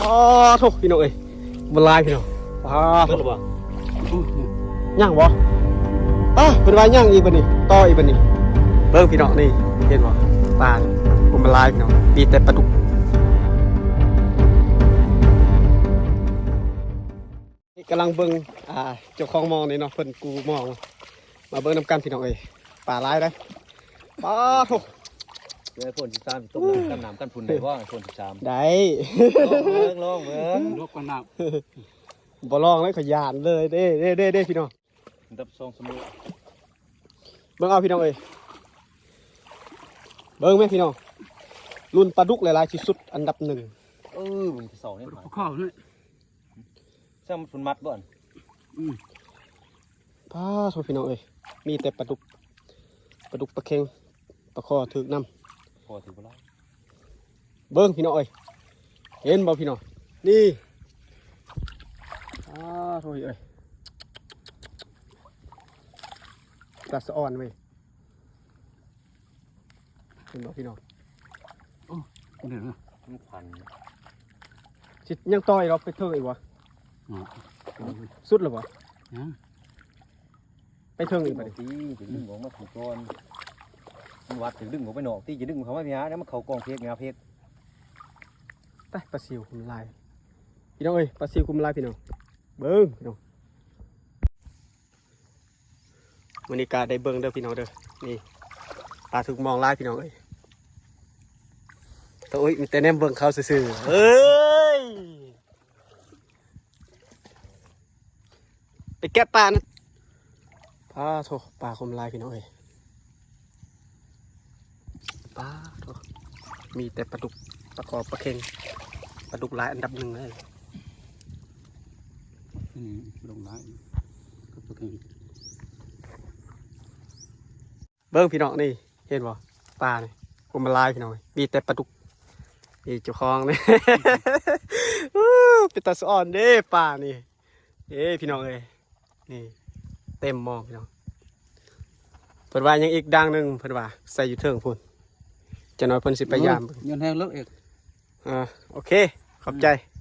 ອໍໂທ້ ພີ່ນ້ອງເອີຍ ບໍ່ຫຼາຍພີ່ນ້ອງ. ປາໂທ້ ເບິດແລ້ວບໍ່? ຍັງບໍ່? ປາ ເພິ່ນວ່າຍັງອີກບັດນີ້ ຕໍ່ອີກບັດນີ້. ເບິ່ງພີ່ນ້ອງ ນີ້ ເຫັນບໍ່? ປານີ້ບໍ່ຫຼາຍພີ່ນ້ອງ ມີແຕ່ປາດຸກ. ກຳລັງເບິ່ງ ອ່າ ເຈົ້າຂອງມອງນີ້ເນາະ ເພິ່ນກູ້ມອງ ມາເບິ່ງນຳກັນພີ່ນ້ອງເອີຍ ປາຫຼາຍເດ້. ປາໂທ້ ເອີ ໂຟນສິບສາມ ຕົກນ້ຳກັນ ນ້ຳກັນຝຸ່ນໄດ້ບໍ່? ໂຟນສິບສາມ ໄດ້ ລອງເບິ່ງ ລອງເບິ່ງ ລົບກັນນ້ຳ ບໍ່ລອງເລີຍ ຂ້ອຍຢ້ານເລີຍເດ້ ເດ້ ເດ້ ເດ້ ພີ່ນ້ອງ. ອັນດັບສອງສຳເລັດ ເບິ່ງເອົາພີ່ນ້ອງເອີຍ ເບິ່ງແມ່ພີ່ນ້ອງ ລຸ້ນປາດຸກຫຼາຍໆທີ່ສຸດ ອັນດັບໜຶ່ງ. ເອີ ເບິ່ງທີ່ສອງນີ້ ປາຄໍນີ້ ຊ້ຳເພິ່ນມັດບໍ່? ອືມ ປາໂທ້ ພີ່ນ້ອງເອີຍ ມີແຕ່ປາດຸກ ປາດຸກ ປາເຄັງ ປາຄໍຖືກນຳ ພໍຖືກບໍ່ລະ. ເບິ່ງພີ່ນ້ອງເອີຍ ເຫັນບໍ່ພີ່ນ້ອງ ນີ້ ປາໂທ້ເອີຍ ຕາສະອອນເວີຍ. ເຫັນບໍ່ພີ່ນ້ອງ? ໂອ້ ເຫັນແລ້ວນະ ມັນພັນ ຊິຍັງຕໍ່ອີກບໍ່? ໄປເທິງອີກບໍ່? ອືມ ສຸດແລ້ວບໍ່? ຍັງ ໄປເທິງອີກບັດນີ້ ຈະດຶງອອກມາພຸ້ນກ່ອນ ມັນວັດ ຈະດຶງອອກໄປນອກຕິ ຈະດຶງເຂົ້າມາພີ້ຫາ ແລ້ວມັນເຂົ້າກອງເພັກ ຫຍ້າເພັກ. ໄປ ປາຊິວຄຸ້ມຫຼາຍ ພີ່ນ້ອງເອີຍ ປາຊິວຄຸ້ມຫຼາຍພີ່ນ້ອງ. ເບິ່ງພີ່ນ້ອງ ມື້ນີ້ກະໄດ້ເບິ່ງເດີພີ່ນ້ອງເດີ ນີ້ ປາຖືກມອງຫຼາຍພີ່ນ້ອງເອີຍ. ໂອ້ຍ ມີແຕ່ແນມເບິ່ງເຂົາຊື່ໆ ເອີຍ ໄປແກະປານະ. ປາໂທ້ ປາຄຸ້ມຫຼາຍພີ່ນ້ອງເອີຍ. ປາໂທ້ ມີແຕ່ປາດຸກ ປາຄໍ ປາເຄັງ ປາດຸກຫຼາຍອັນດັບໜຶ່ງເລີຍ. ອືມ ລົງຫຼາຍ ປາເຄັງ. ເບິ່ງພີ່ນ້ອງ ນີ້ ເຫັນບໍ່? ປານີ້ ໂອ້ ມັນຫຼາຍພີ່ນ້ອງ ມີແຕ່ປາດຸກ. ນີ້ເຈົ້າຂອງນີ້ ອູ້ ເປັນຕາສະອອນເດ້ປານີ້ ເອີ ພີ່ນ້ອງເອີຍ. ນີ້ ເຕັມໝໍ້ພີ່ນ້ອງ. ເພິ່ນວ່າຍັງອີກດ່າງໜຶ່ງ ເພິ່ນວ່າໃສ່ຢູ່ເທິງພຸ້ນ ຈັກໜ້ອຍເພິ່ນຊິໄປຢາມເບິ່ງ. ໂອ້ຍ ຍ້ອນແຮງເລີກເອກ. ອ່າ ໂອເຄ ຂອບໃຈ. ອືມ.